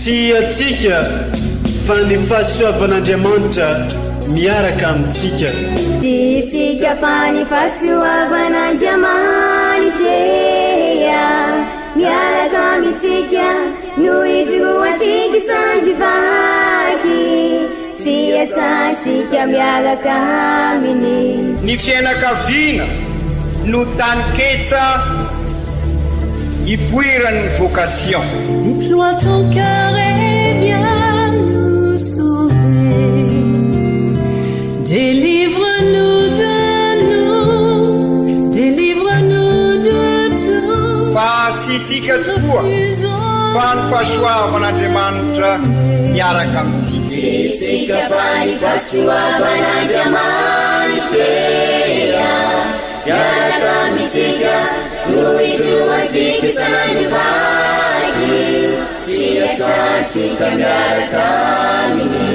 Tsy antsika fa ny fahasoavan'Andriamanitra miaraka amintsika. Tsy isika fa ny fahasoavan'Andriamanitra miaraka amintsika no ijoroantsika sandry vaky sy iasantsika miaraka aminy. Ny fiainakaviana no taninketsa ipoiran'ny vocation. Déploie ton cœur et viens nous sauver. Délivre-nous de nous, délivre-nous de tout. Fa tsy isika tokoa fa ny fahasoavan'Andriamanitra miaraka amintsika. Tsy isika fa ny fahasoavan'Andriamanitra miaraka amintsika no ijoroantsika sandry vaky sy iasantsika miaraka aminy.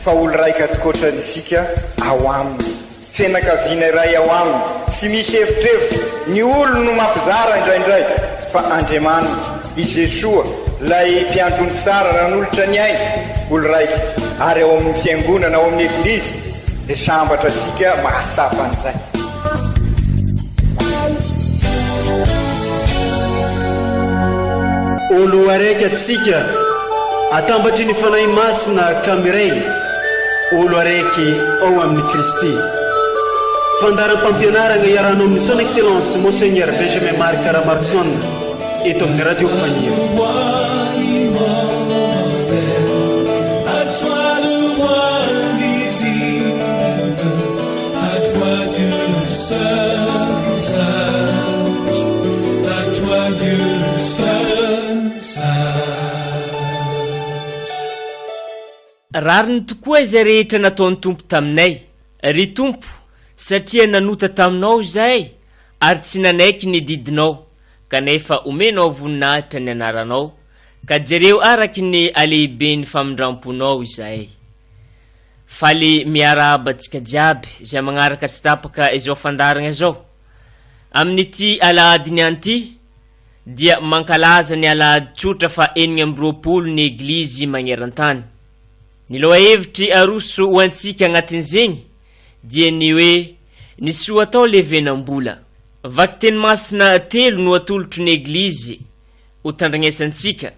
Fa olo raika tokoatrany isika ao aminy. Fianakaviana iray ao aminy, tsy misy evitrevitra, ny olony no mampizara indraindray, fa Andriamanitra, i Jesoa, ilay Mpiandry ondry tsara nanolotra ny ainy, olo raika, ary ao amin'ny Fiangonana, ao amin'ny Eglizy, dia sambatra isika mahatsapa an'izay. Olo araiky atsika atambatry ny Fanahy Masina ka miray olo araiky ao amin'i Kristy. Fandaharam-pampianaragna iarahanao amin'ny Son Excellence Monseigneur Benjamin Marc Ramaroson eto amin'ny Radio Faniry. Rariny tokoa izay rehetra nataon'ny Tompo taminay, ry Tompo, satria nanota taminao izahay ary tsy nanaiky ny didinao, kanefa omenao voninahitra ny anaranao, ka jereo araky ny halehiben'ny famindram-ponao izahay. Faly miarahaba antsika jiaby izay magnaraka tsy tapaka izao fandaharagna izao. Amin'ity alahady niany ity dia mankalaza ny alahady tsotra faha 26 ny Eglizy magneran-tany. Ny lohahevitry aroso ho antsika agnatin'izegny dia ny hoe Ny soa atao levenam-bola. Vakiteny masina telo no atolotry ny Eglizy ho tandrignesantsika.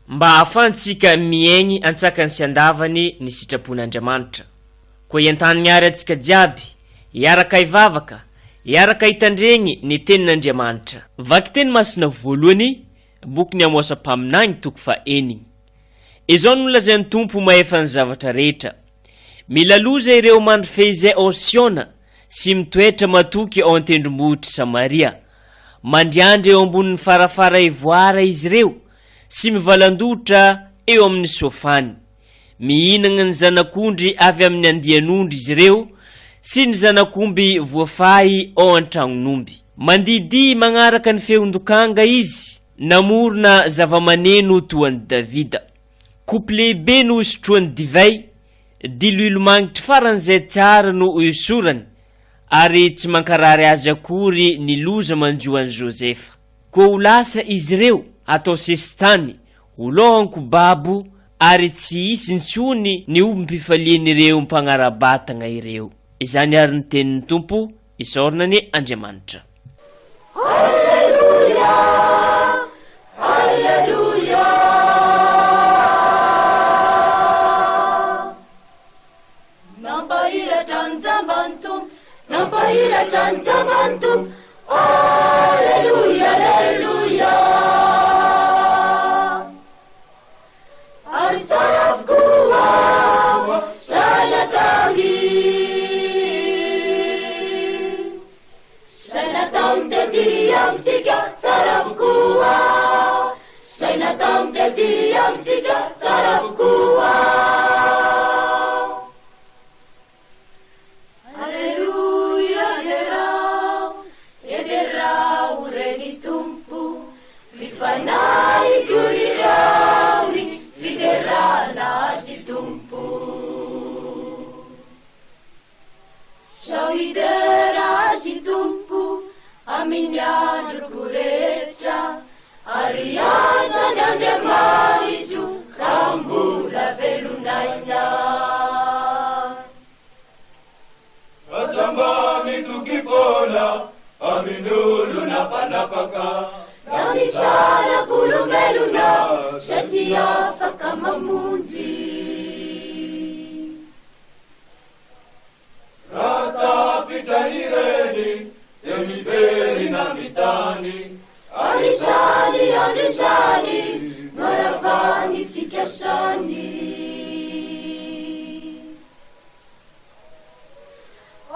Mba hahafahantsika miaigny antsakany sy andavany ny sitrapon'Andriamanitra. Koa entanigny àry antsika jiaby hiaraka hivavaka, hiaraka hitandregny ny Tenin'Andriamanitra. Vakiteny masina voalohany, Bokin'i Amosa mpaminany, toko fahenigny. Izao no lazain'ny Tompo mahefa ny zavatra rehetra, Mila loza ireo mandry fehizay ao Siona sy mitoetra matoky ao an-tendrombohitr'i Samaria. Mandriandry eo ambonin'ny farafara ivoara izy ireo sy mivalan-dotra eo amin'ny sofany. Mihinana ny zanak'ondry avy amin'ny andian'ondry izy ireo sy ny zanak'omby voafahy ao an-tranon'omby. Mandidihy magnaraka ny feon-dokanga izy, namorona zavamaneno toa an'i Davida. Kopy lehibe no isotroany divay, diloilo magnitry faran'izay tsara no ihosorany, ary tsy mankarary azy akory ny loza manjo an'i Josefa. Koa ho lasa izy ireo hatao sesitany, ho lohan-ko babo, ary tsy hisy intsony ny hobim-pifalian'ireo mpagnara-batagna ireo. Izany àry ny tenin'ny Tompo, isaorana anie Andriamanitra. Aleloia! Aleloia! Nampahiratra ny jamba ny Tompo, nampahiratra ny jamba ny Tompo. Aleloia, aleloia. Ary tsara avokoa izay nataony. Izay nataony tety amintsika, tsara avokoa. Izay nataony tety amintsika, tsara avokoa. Aleloia, derao, dia derao re ny Tompo, ry fanahiko hirao ny fiderana Azy Tompo. Sao hidera Azy Tompo amin'ny androko rehetra. ny Andriamanitro raha mbola velon'aina. Aza mba mitoky foana amin'ny olona mpanapaka. Na misaraka olombelona izay tsy afaka mamonjy. Raha tafitra ireny dia miverina amin'ny tany. Ary izany andro izany no haravan'ny fikasany.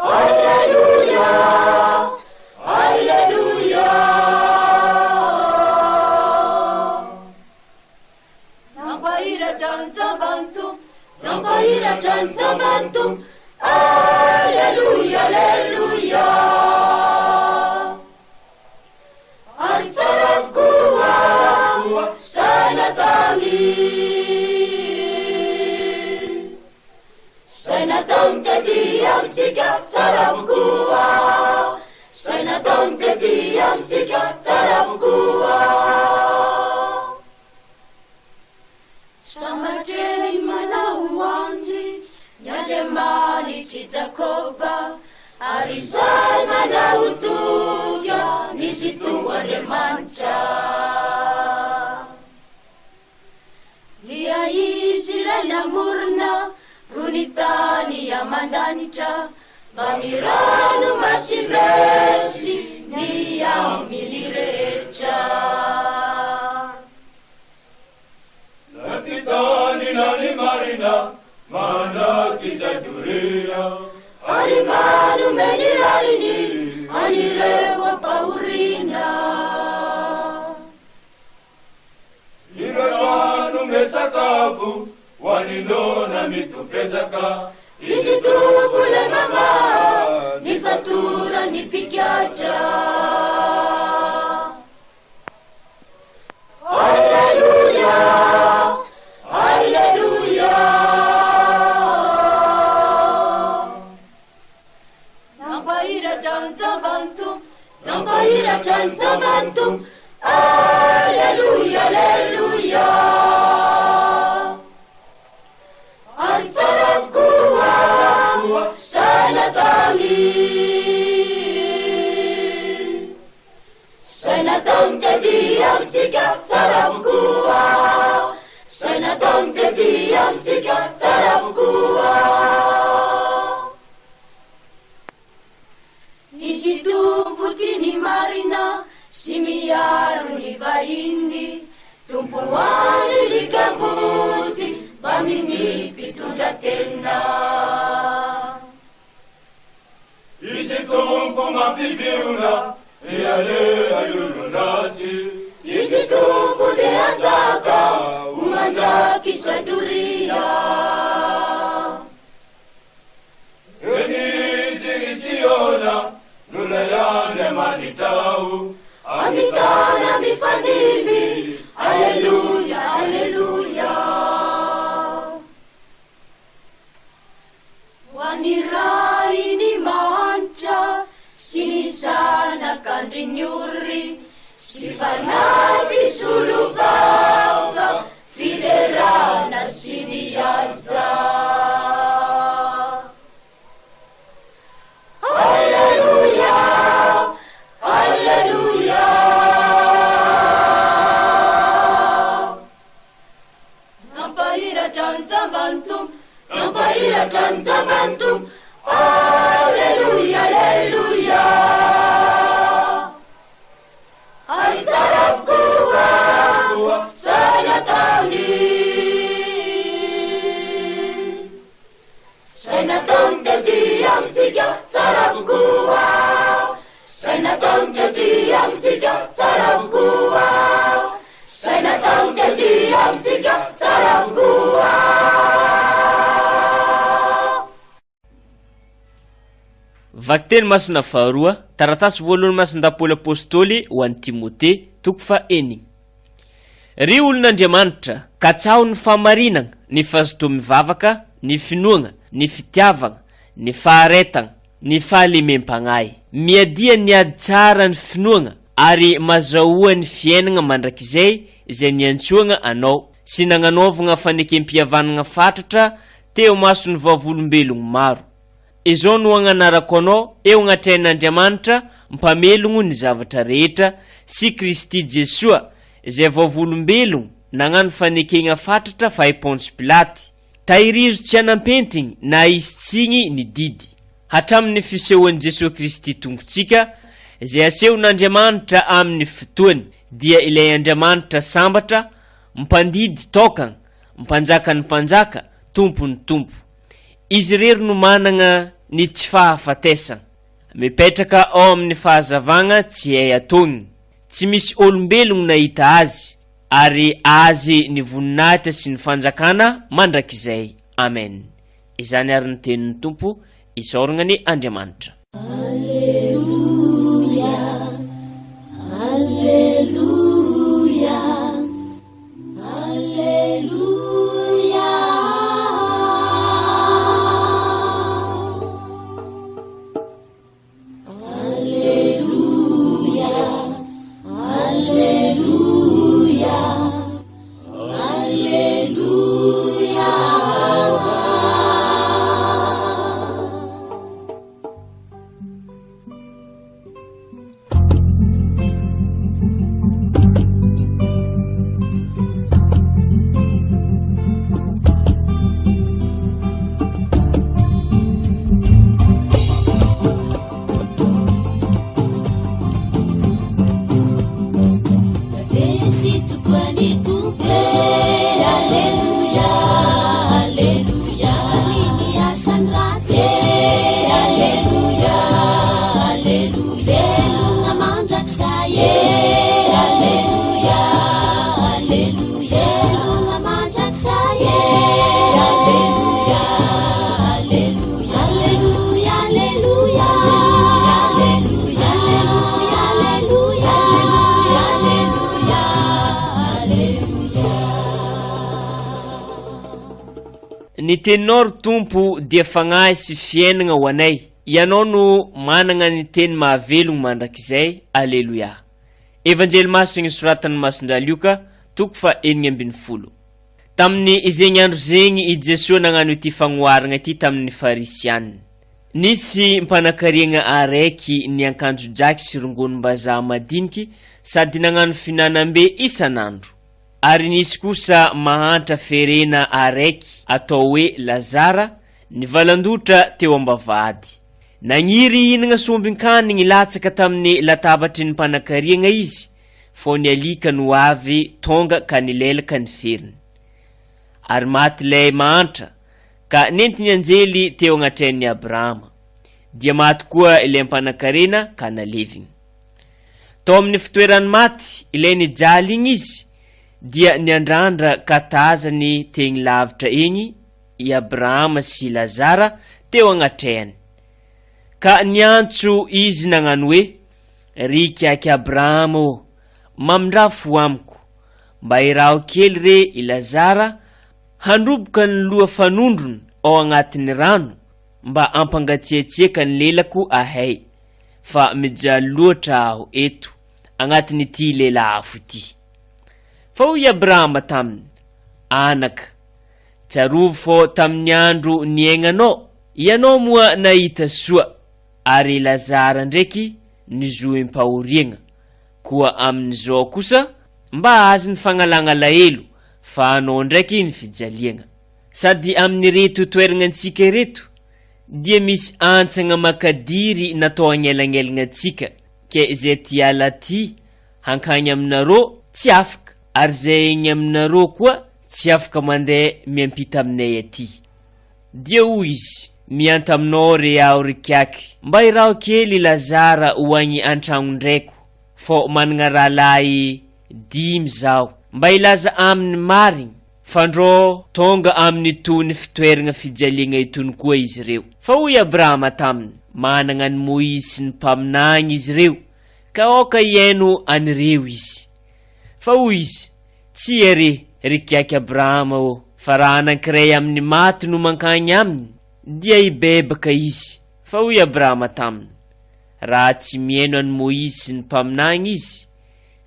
Alleluia, Alleluia. Nampahiratra ny jamban'ny Tompo, nampahiratra ny jamban'ny Tompo. Alleluia, Alleluia. Ary tsara avokoa izay nataony. Izay nataony tety amintsika tsara avokoa. Izay nataony tety amintsika tsara avokoa. Samatreny manao andry ny Andriamanitr'i Jakoba, ary izay manao toky an'izy Tompo Andriamanitra. Dia izy ilay namorona rony tany aman-danitra, mba rano masimbe sy ny ambily rehetra. Na ty tany na ny marina mandrakizay doria. Ary manome ny rariny an'ireo ampahoriana. Ireo manome sakafo ho an'ny noana mitofezaka. Izy Tompo ilay mamaha ny fatoran'ny mpigadra. Alleluia, Alleluia. Nampahiratra ny jamban'ny Tompo, nampahiratra ny jamban'ny Tompo. Alleluia, Alleluia. Ary tsara avokoa izay nataony. Izay nataony tety amintsika tsara avokoa. Izay nataony tety amintsika tsara avokoa. Izy Tompo tia ny marina sy miaro ny vahiny. Tompo any ny kamboty mbamin'ny mpitondra tena. Izy Tompo mampiviona ny alehan'ny olon-dratsy. Izy Tompo dia hanjaka ho mandrakizay doria. Eny izy ry Siona no ilay Andriamanitrao. Amin'ny taona mifandimby, Alleluia, Alleluia. Ho an'ny ray ny mahantra sy ny zanak'andrin'ny ory sy fanahy mpisolo vava fiderana sy ny haja. Alleluia, Alleluia. Nampahiratra ny jamban'ny Tompo, nampahiratra ny jamban'ny Tompo. Alleluia, Alleluia. Ary tsara avokoa izay nataony. Izay nataony tety amintsika tsara avokoa. Izay nataony tety amintsika tsara avokoa. Izay nataony tety amintsika tsara avokoa. Vakiteny masina faharoa, taratasy voalohany masindahy Paoly Apostoly ho an'i Timote, toko fahenina. Ry olon'Andriamanitra, katsaho ny fahamarinana, ny fahazotoa-mivavaka, ny finoana, ny fitiavana, ny faharetana, ny fahalemem-pagnahy. Miadia ny ady tsara ny finoana ary mazahoa ny fiainana mandrakizay. izay niantsoagna anao sy nagnanaovagna fanekem-pihavanagna fatratra teo imason'ny vavolombelogno maro. Izao no agnanarako anao eo agnatrehan'Andriamanitra Mpamelogno ny zavatra rehetra sy Kristy Jesoa izay vavolombelogno nagnano fanekegna fatratra fa i Pôntsy Pilaty. Tahirizo tsy hanam-pentigny na hisy tsigny ny didy. Hatramin'ny fisehoan'i Jesoa Kristy Tompontsika, izay asehon'Andriamanitra amin'ny fotoany, dia ilay Andriamanitra sambatra, Mpandidy tokagna, Mpanjakan'ny mpanjaka, Tompon'ny tompo. Izy irery no managna ny tsy fahafatesagna. Mipetraka ao amin'ny fahazavagna tsy hay atogny. Tsy misy olombelogno nahita Azy, ary Azy ny voninahitra sy ny fanjakana mandrakizay. Amen. Izany ary ny tenin'ny Tompo, isaoragna anie Andriamanitra. Aleloia, Aleloia, Aleloia. Aleloia, Aleloia, Aleloia. Nandresy tokoa ny Tompo e, Aleloia, Aleloia. Ny asany ratsy e, Aleloia, Aleloia. Velona mandrakizay e, Aleloia, Aleloia. Velona mandrakizay e, Aleloia, Aleloia. Aleloia, Aleloia, Aleloia, Aleloia, Aleloia, Aleloia. Ny teninao ry Tompo dia fagnahy sy fiainagna ho anay, Ianao no managna ny teny mahavelogno mandrakizay, Aleloia. Evanjely Masigny soratan'i Masindahy Lioka, toko faha 16. Tamin'ny izegny andro zegny i Jesoa nagnano ity fagnoharagna ity tamin'ny Farisiana. Nisy mpanakariagna araiky niankanjo jaky sy rongonim-bazaha madiniky sady nagnano fihinanam-be isan'andro. Ary nisy kosa mahantra ferena araiky atao hoe Lazara nivalan-dotra teo am-bavahady. Nagniry hihinagna sombin-kanigny latsaka tamin'ny latabatry ny mpanakariagna izy, fao ny alika no avy tonga ka nilelaka ny feriny. Ary maty ilay mahantra, ka nentin'ny anjely teo agnatrehan'i Abrahama. Dia maty koa ilay mpanankarena ka nalevigny. Tao amin'ny fitoeran'ny maty, ilay nijaly igny izy, dia niandrandra ka tazany tegny lavitra egny i Abrahama sy i Lazara teo agnatrehany. Ka niantso izy nagnano hoe, Ry ikaky Abrahama ô, mamindrà fo amiko, mba iraho kely re i Lazara handroboka ny loha fanondrony ao agnatin'ny rano mba hampangatsiatsiaka ny lelako ahay, fa mijaly loatra aho eto agnatin'ity lela afo ity. Fa hoy i Abrahama taminy, Anaka, tsarovy fô tamin'ny andro niaignanao, ianao moa nahita soa, ary i Lazara ndraiky nizoem-pahoriagna, koa amin'izao kosa mba azy ny fagnalagna alahelo fa anao ndraiky ny fijaliagna. Sady amin'ireto toeragna antsika ireto dia misy antsagna makadiry natao agnelagnelagna antsika, ke zay tiala aty hankagny aminarô tsy afaka, ary zay egny aminarô koa tsy afaka mandeha miampita aminay aty. Dia hoy izy, Mihanta aminao re aho ry kiaky, mba iraho kely i Lazara ho agny an-tragnon-draiko, fô managna rahalahy dimy zaho, mba hilaza aminy marigny, fandrô tônga amin'itony fitoeragna fijaliagna itony koa izy ireo. Fa hoy Abrahama taminy, Managna an'i Môizy sy ny mpaminagny izy ireo, ka aoka hihaino an'ireo izy. Fa hoy izy, Tsia re, ry kiaky Abrahama ô, fa raha anankiray amin'ny maty no mankany aminy, dia hibebaka izy. Fa hoy Abrahama taminy, Raha tsy mihaino an'i Môizy sy ny mpaminany izy,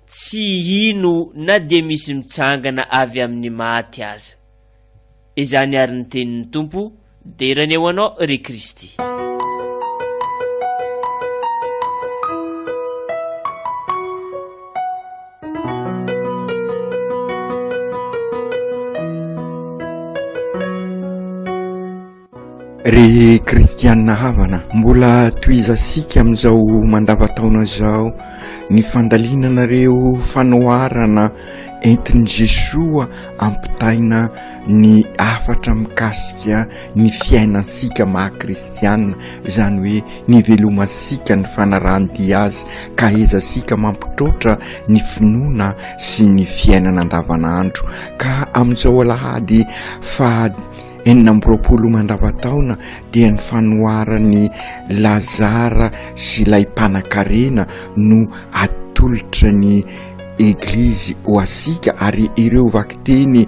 tsy hino na dia misy mitsangana avy amin'ny maty aza. Izany àry ny tenin'ny Tompo, dera anie ho Anao, ry Kristy. Ry kristianina havana, mbola tohizantsika amin'izao mandavantaona izao ny fandalinana ireo fanoharana entin'i Jesoa ampitaina ny hafatra mikasika ny fiainantsika maha kristianina, izany hoe ny ivelomantsika ny fanarahan-dia azy ka ahaizantsika mampitroatra ny finoana sy ny fiainana andavanandro. Ka amin'izao alahady faha 26 mandavantaona dia ny fanoharan'i Lazara sy ilay mpanankarena no atolotra ny Eglizy ho antsika ary ireo vakiteny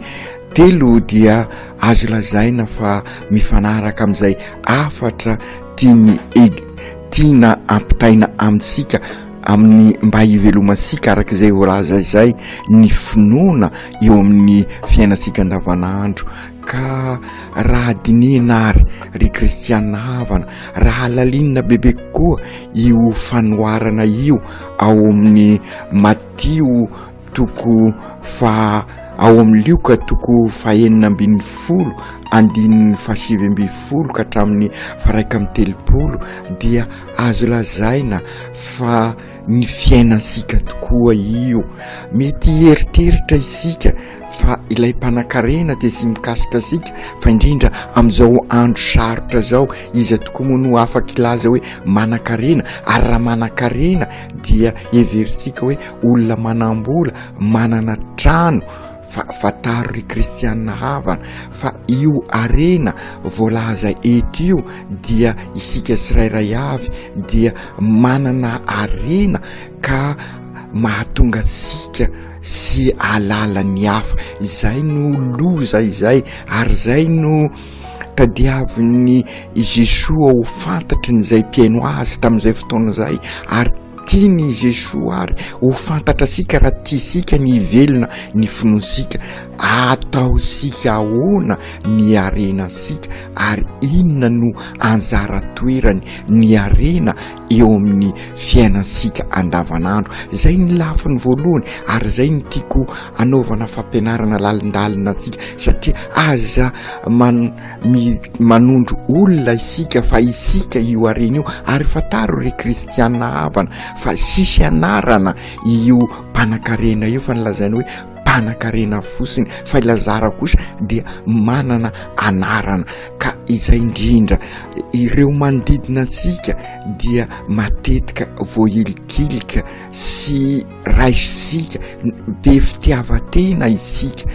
telo dia azo lazaina fa mifanaraka amin'izay hafatra tian'ny tiana ampitaina amintsika amin'ny mba hivelomantsika araka izay voalaza izay ny finoana eo amin'ny fiainantsika andavanandro Ka raha dinihina àry, ry kristiana havana, raha halalinina bebe kokoa io fanoharana io ao amin'ny Matio toko faha ao amin'ny Lioka toko fahenina ambin'ny folo andininy fahasivy ambin'ny folo ka hatramin'ny faraika amby telopolo dia azo lazaina fa ny fiainantsika tokoa io. Mety hieritreritra isika fa ilay mpanankarena dia tsy mikasika antsika fa indrindra amin'izao andro sarotra izao iza tokoa moa no afaka hilaza hoe manankarena ary raha manankarena dia heverintsika hoe olona manam-bola manana trano fa fantaro ry kristianina havana fa io harena voalaza eto io dia isika tsirairay avy dia manana harena ka mahatonga antsika sy ahalala ny hafa. Izay no loza izay ary izay no tadiavin'i Jesoa ho fantatry ny izay mpihaino azy tamin'izay fotoana izay ary tian'i Jesoa ary ho fantatra antsika raha tiantsika ny hivelona ny finoantsika. Ataontsika ahoana ny harenantsika ary inona no anjara toerany ny harena eo amin'ny fiainantsika andavanandro. Izay ny lafiny voalohany ary izay ny tiako anaovana fampianarana lalindalina antsika satria aza man, mi, manondro olona isika fa isika io harena io ary fantaro ry kristiana havana fa sisy anarana io mpanankarena io fa ny lazaina hoe mpanankarena fotsiny fa i Lazara kosa dia manana anarana ka izay indrindra ireo manodidina antsika dia matetika voahilikilika sy raisisika be fitiavan-tena isika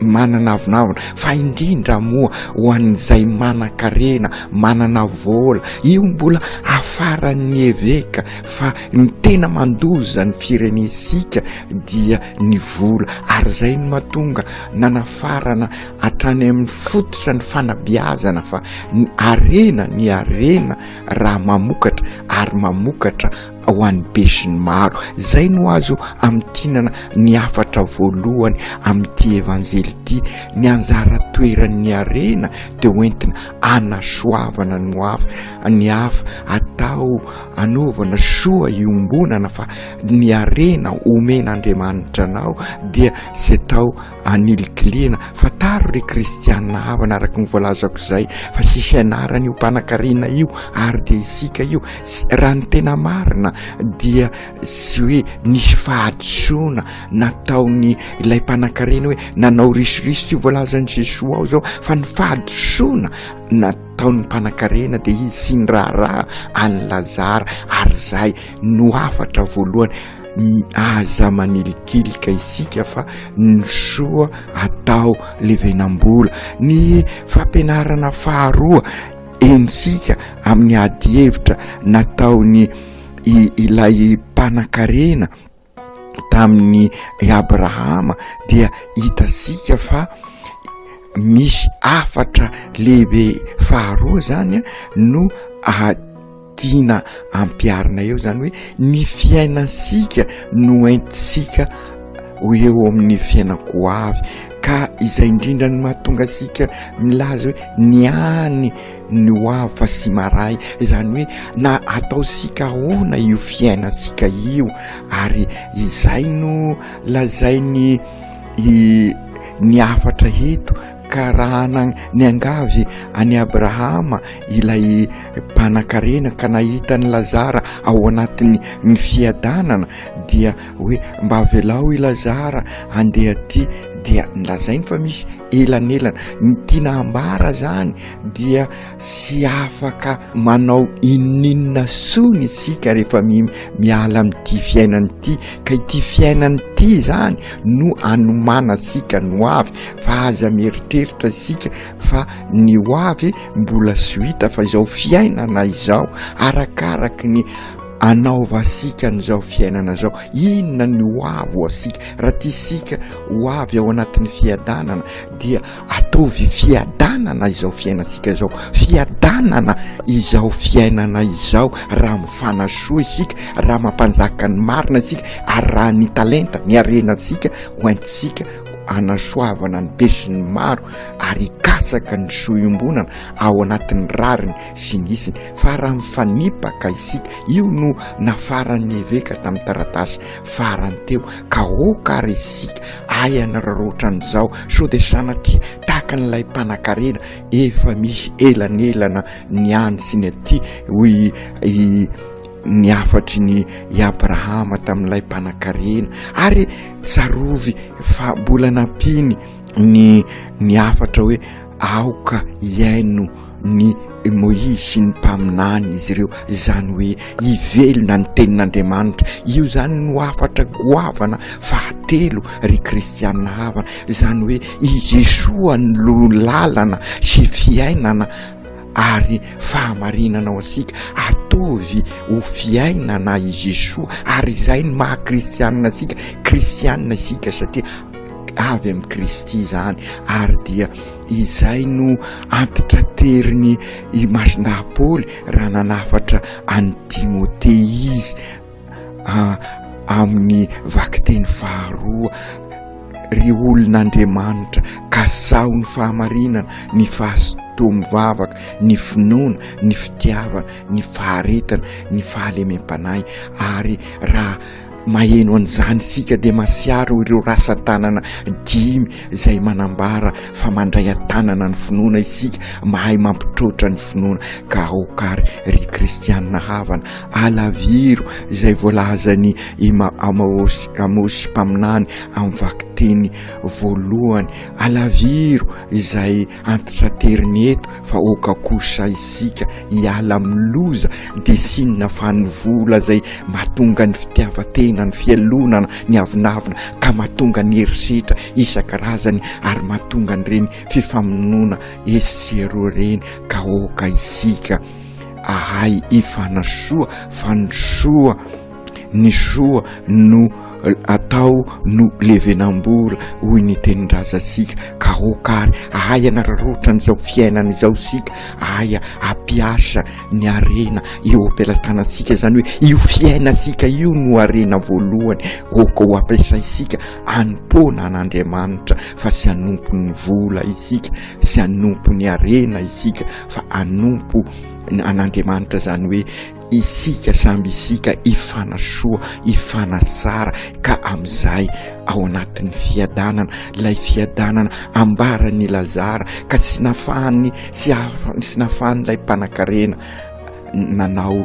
manana avonavona fa indrindra moa ho an'izay manan-karena manana vola io mbola afaran'ny eveka fa ny tena mandoza ny firenentsika dia ny vola ary izay no mahatonga nanafarana hatrany amin'ny fototra ny fanabeazana fa ny harena ny harena raha mamokatra ary mamokatra ho an'ny besinimaro. Izay no azo amintinana ny hafatra voalohany amin'ity evanjely ity, ny anjara toeran'ny harena dia hoentina hanasoavana ny hafa, ny hafa atao anaovana soa iombonana fa ny harena omen'Andriamanitra anao dia tsy atao anilikilihana. Fantaro ry kristiana havana araka ny voalazako izay fa tsisy anarana io mpanankarena io ary dia isika io. Raha ny tena marina dia tsy hoe nisy fahadisoana nataony ilay mpanankarena hoe nanao risoriso io voalazan'i Jesoa ao izao fa ny fahadisoana nataon'ny mpanankarena dia izy tsy niraharaha an'i Lazara ary izay no hafatra voalohany Aza manilikilika isika fa ny soa atao levenam-bola. Ny fampianarana faharoa henontsika amin'ny adihevitra nataony ilay mpanankarena tamin'i Abrahama dia hitantsika fa misy hafatra lehibe faharoa zany no. tiana ampiharina eo zany hoe ny fiainantsika no entintsika ho eo amin'ny fiainan-ko avy ka izay indrindra no mahatonga antsika milaza hoe ny any ny ho avy fa sy maray, izany hoe na ataontsika ahoana io fiainantsika io ary izay no lazainy ny hafatra eto ka raha niangavy an'i Abrahama ilay mpanan-karena ka nahita an'i Lazara ao anatin'ny ny fiadanana dia hoe mba avelao i Lazara handeha aty dia nolazainy fa misy elanelana. Ny tiana ambara zany dia tsy afaka manao inoninona sony isika rehefa miala amin'ity fiainana ity ka ity fiainana ity zany no anomanantsika ny ho avy fa aza mieritreritra isika fa ny ho avy mbola tsy ho hita fa izao fiainana izao arakaraky ny anaovantsika an'izao fiainana izao inona ny ho avy ho antsika raha tiantsika ho avy ao anatin'ny fiadanana dia ataovy fiadanana izao fiainantsika izao fiadanana izao fiainana izao raha mifanasoa isika raha mampanjaka ny marina isika ary raha ny talenta ny harenantsika ho entintsika anasoavana ny besin'ny maro ary hikatsaka ny soa iombonana ao anatin'ny rariny sy ny hisiny fa raha mifanipaka isika io no nafaran'ny eveka tamin'ny taratasy farany teo ka aoka ary isika ahy hanararaotra an'izao sao dia sanatria tahaka an'ilay mpanakarena efa misy elanelana ny any sy ny aty hoy i ny hafatry ny i Abrahama tamin'ilay mpanakarena ary tsarovy fa mbola nampiany ny ny hafatra hoe aoka hihaino ny Moizy sy ny mpaminany izy ireo, izany hoe hivelona ny tenin'Andriamanitra. Io izany no hafatra goavana fahatelo ry kristianina havana, izany hoe i Jesoa no lalana sy fiainana ary fahamarinana ho antsika. Ataovy ho fiainana i Jesoa ary izay no maha kristianina antsika. Kristianina isika satria avy amin'i Kristy izany ary dia izay no antitrateriny i Masindahy Paoly raha nanafatra an'i Timote izy amin'ny vakiteny faharoa ry olon'Andriamanitra kasaho ny fahamarinana ny fahasotoa-mivavaka ny finoana ny fitiavana ny faharetana ny fahalemem-panahy ary raha Maheno an'izany isika dia mahatsiaro ireo rasa-tanana dimy izay manambara fa mandray an-tanana ny finoana isika, mahay mampitroatra ny finoana. Ka aoka ary ry kristianina havana, alaviro izay voalazan'i Amosy mpaminany amin'ny vakiteny voalohany, alaviro izay antitrateriny eto fa aoka kosa isika hiala amin'ny loza dia sinona fa ny vola izay mahatonga ny fitiavan-tena, ny fialonana, ny avonavona ka mahatonga ny herisetra isan-karazany ary mahatonga an'ireny fifamonoana etsy sy eroa ireny ka aoka isika ahay hifanasoa fa ny soa Ny soa no atao no levenam-bola hoy ny tenin-drazantsika ka aoka ary ahay hanararaotra an'izao fiainana izao isika, ahay hampiasa ny harena eo am-pelatanantsika, izany hoe io fiainantsika io no harena voalohany, aoka ho ampiasaintsika hanompoana an'Andriamanitra fa tsy hanompo ny vola isika, tsy hanompo ny harena isika fa hanompo an'Andriamanitra, izany hoe Isika samby isika hifanasoa, hifanasara ka amin'izay ao anatin'ny fiadanana, ilay fiadanana ambaran'i Lazara ka tsy nafahany tsy tsy nafahan'ilay mpanankarena nanao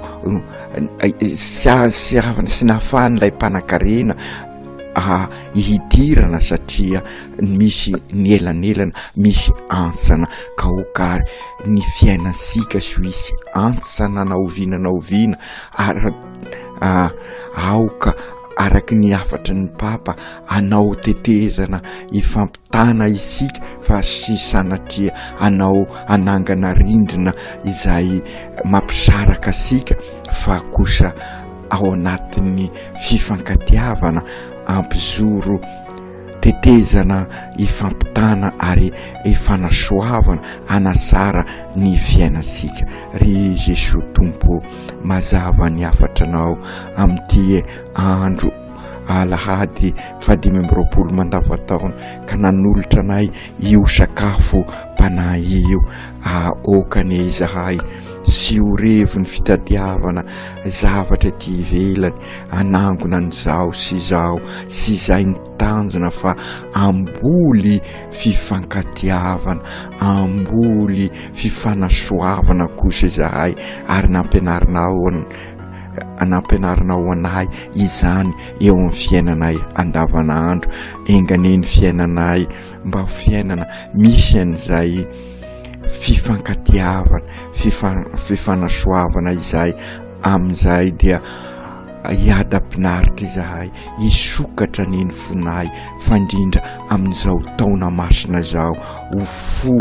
tsy tsy nafahan'ilay mpanankarena hidirana satria misy ny elanelana, misy antsana ka aoka ary ny fiainantsika sy ho hisy antsana na oviana na oviana ary aoka araky ny hafatry ny Papa hanao tetezana hifampitana isika fa sy sanatria hanao hanangana rindrina izay mampisaraka asika fa kosa ao anatin'ny fifankatiavana ampizoro. Tetezana ifampitana ary ifanasoavana hanasara ny fiainantsika. Ry Jesoa Tompo ô, mazava ny hafatra anao amin'ity andro alahady fahadimy amby 20 mandavataona ka nanolotra anay io sakafo mpanahy io. Aoka anie izahay sy ho revo ny fitadiavana zavatra ety ivelany, hanangona an'izao sy izao sy izay ny tanjona fa hamboly fifankatiavana, hamboly fifanasoavana kosa izahay ary nampianarinao nampianarinao anay izany eo amin'ny fiainanay andavanandro. Enga anie ny fiainanay mba ho fiainana misy an'izay fifankatiavana, fifanasoavana izay, amin'izay dia hiadam-pinaritra izahay, hisokatra anie ny fonay, fa indrindra amin'izao taona masina izao, ho fo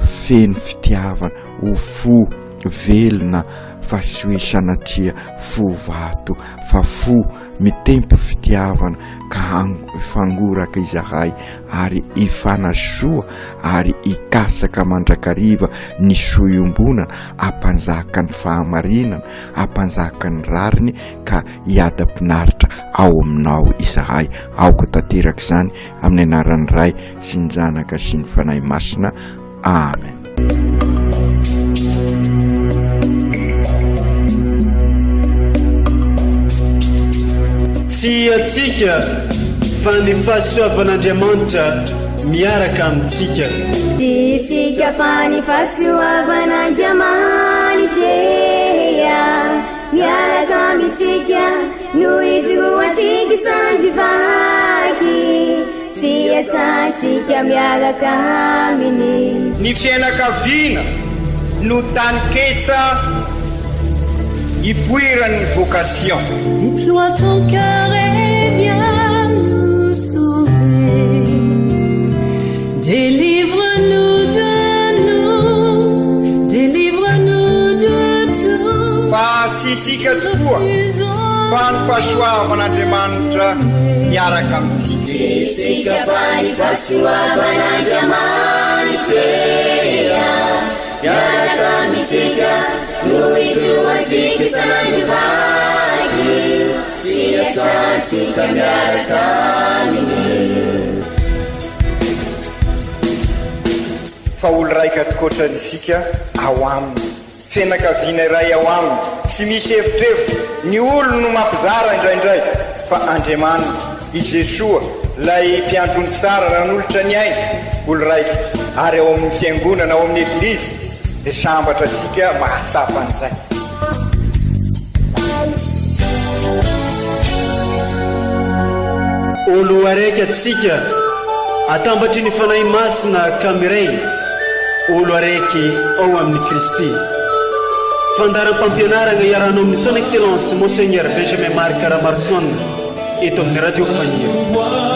feno fitiavana, ho fo velona fa tsy hoe sanatria fo vato, fa fo mitempo fitiavana ka hifangoraka izahay ary hifanasoa ary hikasaka mandrakariva ny soa iombonana hampanjaka ny fahamarinana, hampanjaka ny rariny ka hiadam-pinaritra ao aminao izahay. Aoka tanteraka izany amin'ny anaran'ny Ray sy ny Zanaka sy ny Fanahy Masina. Amen. Tsy antsika fa ny fahasoavan'Andriamanitra miaraka amintsika. Tsy isika fa ny fahasoavan'Andriamanitra miaraka amintsika no ijoroantsika sandry vaky. Sy iasantsika miaraka aminy. Ny fiainakaviana no taninketsa ipoiran'ny vocation. Déploie ton cœur et viens nous sauver. Délivre-nous de nous, délivre-nous de tout. Fa tsy isika tokoa fa ny fahasoavan'Andriamanitra miaraka amintsika. Tsy isika fa ny fahasoavan'Andriamanitra miaraka amintsika no ijoroantsika isan'andro vaky sy iasantsika miaraka aminy. Fa olo raika tokoatra isika ao aminy. Fianakaviana iray ao aminy, tsy misy evitrevitra, ny olony no mampizara indraindray, fa Andriamanitra, i Jesoa, ilay Mpiandry ondry tsara nanolotra ny ainy, olo raika, ary ao amin'ny Fiangonana, ao amin'ny Eglizy, dia sambatra antsika mahatsapa an'izay. Olo araiky antsika, atambatry ny Fanahy Masina ka miray. Olo araiky ao amin'i Kristy. Fandaharam-pampianaragna iarahanao amin'ny Son Excellence Monseigneur Benjamin Marc Ramaroson eto amin'ny Radio Faniry.